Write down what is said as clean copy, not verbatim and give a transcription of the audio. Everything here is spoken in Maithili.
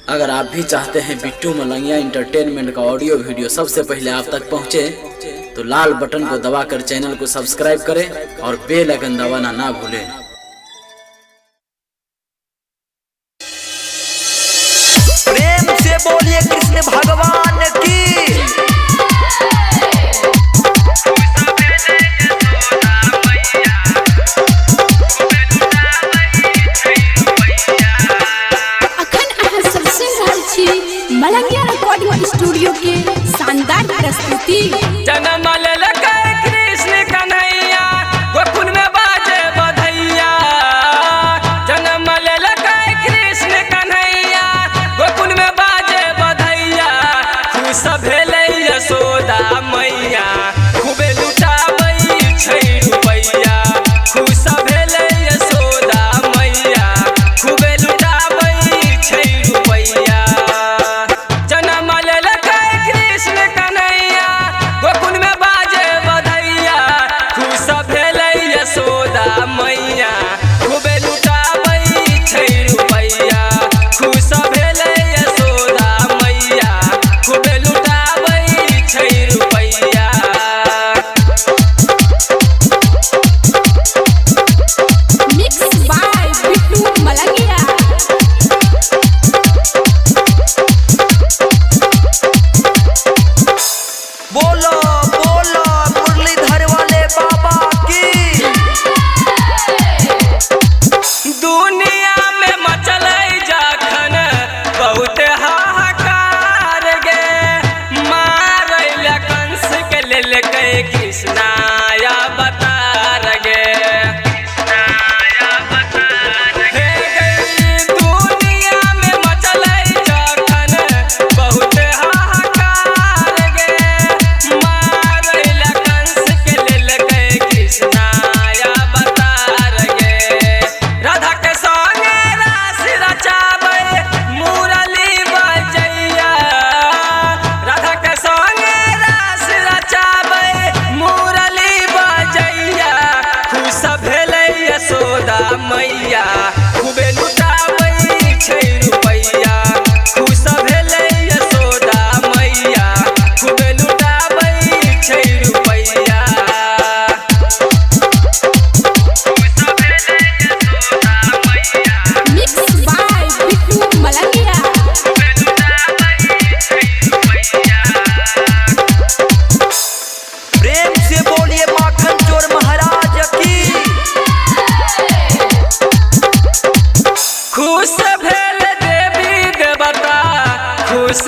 अगर आप भी चाहते हैं बिट्टू मलंगिया इंटरटेनमेंट का ऑडियो वीडियो सबसे पहले आप तक पहुंचे, तो लाल बटन को दबाकर चैनल को सब्सक्राइब करें और बेल आइकन दबाना ना भूलें। प्रेम से बोलिए कृष्ण भगवान की। अखन अहाँ सब सुनि रहल छी मलंगिया रिकॉर्डिंग स्टूडियो के शानदार प्रस्तुति। जन्म लेलकै कृष्ण कन्हैया, गोकुल में बाजे बधैया। जन्म लेलकै कृष्ण कन्हैया, गोकुल में बाजे बधैया। खुश भेलै यशोदा मैया, खूबे लुटाबै छै रुपैया। खुश भेलै यशोदा मैया, खूबे लुटाबै छै रुपैया। जन्म लेलकै कृष्ण कन्हैया, गोकुल में बाजे बधैया। खुश भेलै यशोदा मैया, खूबे लुटाबै छै रुपैया। खुश भेलै यशोदा मैया, खूबे लुटाबै छै रुपैया। Mix by Bittu Malangiya. बोलो बोलो मुरलीधर वाले बाबा की। दुनिया में मचलै जखन बहुत हाहाकार गे, मारैला कंस के लेलकै कृष्णा अवतार गे। हे गै, दुनिया में मचलै जखन बहुत हाहाकार गे, मारैला कंस के लेलकै कृष्णा अवतार गे। राधा के संगे रास रचाबै मुरली बजैया। राधा के संगे रास रचाबै मुरली बजैया। खुश भेलै यशोदा मैया, खूबे लुटाबै छै रुपैया। खुश भेलै यशोदा मैया, खूबे लुटाबै छै रुपैया। Mix by Bittu Malangiya. प्रेम से बोलिए माखन चोर महाराज की। खुश भेल देवी देवता, खुश